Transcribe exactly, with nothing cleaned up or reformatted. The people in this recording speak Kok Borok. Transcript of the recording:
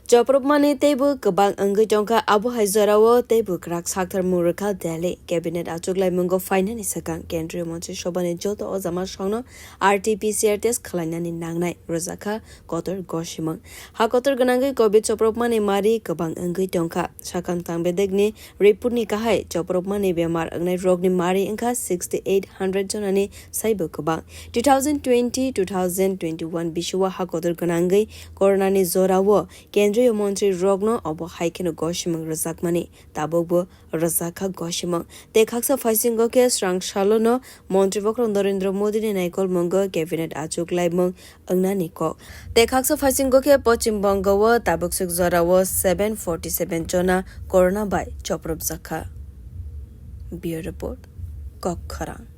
Chopropmani teibo kwbang wngwi tongkha, abo hai jorao teibo kwrak sakthar mung rwkha Delhi. Cabinet achuklaimungo phainani swkang Kendriya Montri Sobhani joto ojama songno R T P C R test khwlainani nangnai rwjakha kotor gosimung. Ha kotor gwnangwi covid chopropmani mari kwbang wngwi tongkha. Sakang tang bedekni reportni kahai chopropmani bemar wngnai rokni mari wngkha sixty eight hundred jonani saibo kwbang. Two thousand twenty, two thousand twenty-one bisio ha kotor gwnangwi coronani jorao Kendriya Montri rokno obo hai kheno gosimung rwjakmani tabukbo rwjakha gosimung. Tei khaksa phaisingo khe srang salono Montri bokhorok Narendra Modini naikolmungo cabinet achuklaimung wngnani kok. Tei khaksa phaisingo khe Poschim Bongo o tabukswk jorao seven forty seven jona corona bai chopropjakha. Bureau Report, Kok Khorang.